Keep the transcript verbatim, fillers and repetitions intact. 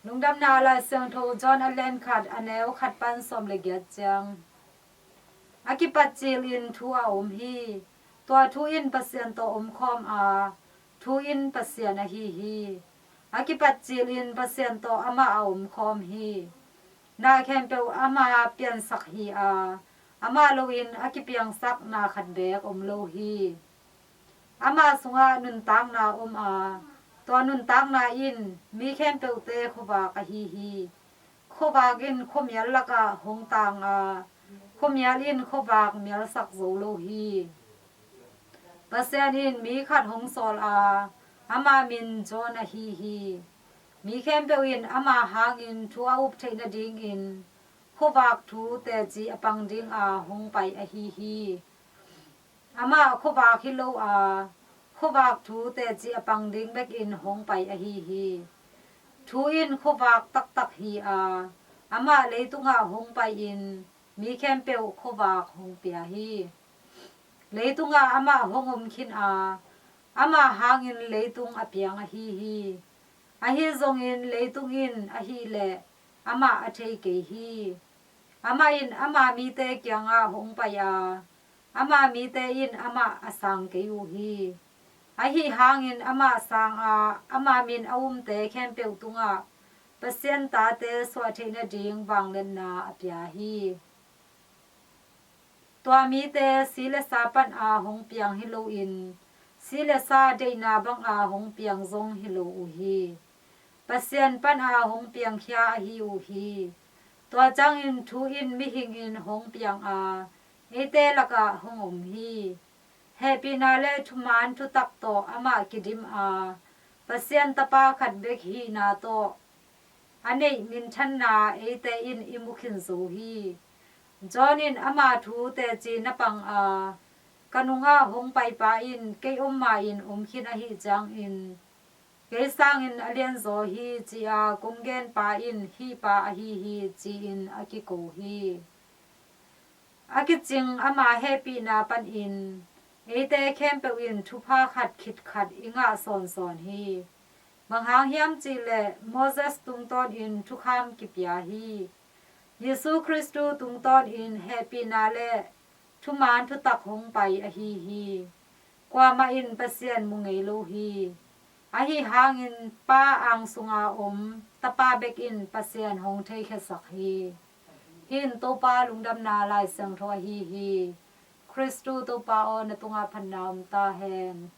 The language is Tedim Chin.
Lungdamna Lai Siangtho John a lian khat, a neu khat pan sawm le giat ciang. A kipat cilin thu a om hi. Tua thu in Pasian tawh omkhawm a, thu in Pasian ahi hi. A kipat cilin Pasian tawh amah a omkhawm hi. Na khempeuh ama piansak hi a, amah loin a kipiangsak na khat beek om lo hi. Ama sungah nuntakna om a, tua nuntakna in mi khempeuhte khuavak ahi hi. Khuavak in khuamial lakah hong tang a, khuamial in khuavak mialsak zo lo hi. Pasian in mi khat hong sawl a, ama min John ahi hi. Mi khempeuh in ama hangin thu a up theih nadingin khuavak thu teci a pang dinga hong pai ahi hi. Amah khuavak hi lo a, khuavak thu teci a pang ding bekin hong pai ahi hi. Thu in khuavak taktak hi a, amah leitungah hong pai-in mi khempeuh khuavak hong pia hi. Leitungah amah hong om khin a, amah hangin leitung a piang ahi hi. Ahi zongin leitung in ahih leh amah a thei kei hi. Amah in ama mite kiangah hong pai a, ama mite in amah a sang kei uh hi. Ahi hangin amah sang a, ama min a umte khempeuh tungah Pasian tate suah theih nading vangliatna a pia hi. Tua mite si le sa pana hong piang hi loin, si le sa deihna banga hong piang zong hi lo uh hi. Pasian pana hong piangkhia ahi uh hi. Tua ciangin thu in mihingin hong piang a, eite lakah hong om hi. Hehpihna le thuman thutak tawh amah kidim a, Pasian Tapa khat bek hihna tawh a neih minthanna eite in i mu khin zo hi. John in ama thu teci na pang a, ka nungah hong paipa in kei om ma-in om khin ahih ciangin, kei sangin a lianzaw hi, ci-a kong genpa in hih pa ahi hi, ci-in a kiko hi. A kicing ama hehpihna panin eite khempeuh in thupha khat khit khat i ngah sawnsawn hi. Bang hang hiam cihleh Moses tungtawnin thukham kipia hi. Jesu Khristu tungtawnin hehpihna le thuman thutak hong pai ahi hi. Kuamah in Pasian mu ngei lo hi. Ahi hangin Pa ang sunga om Tapa bekin Pasian hong theikhiasak hi. Hih in Topa Lungdamna Lai Siangtho ahi hi. Khristu Topa aw, na tungah phatna om ta hen.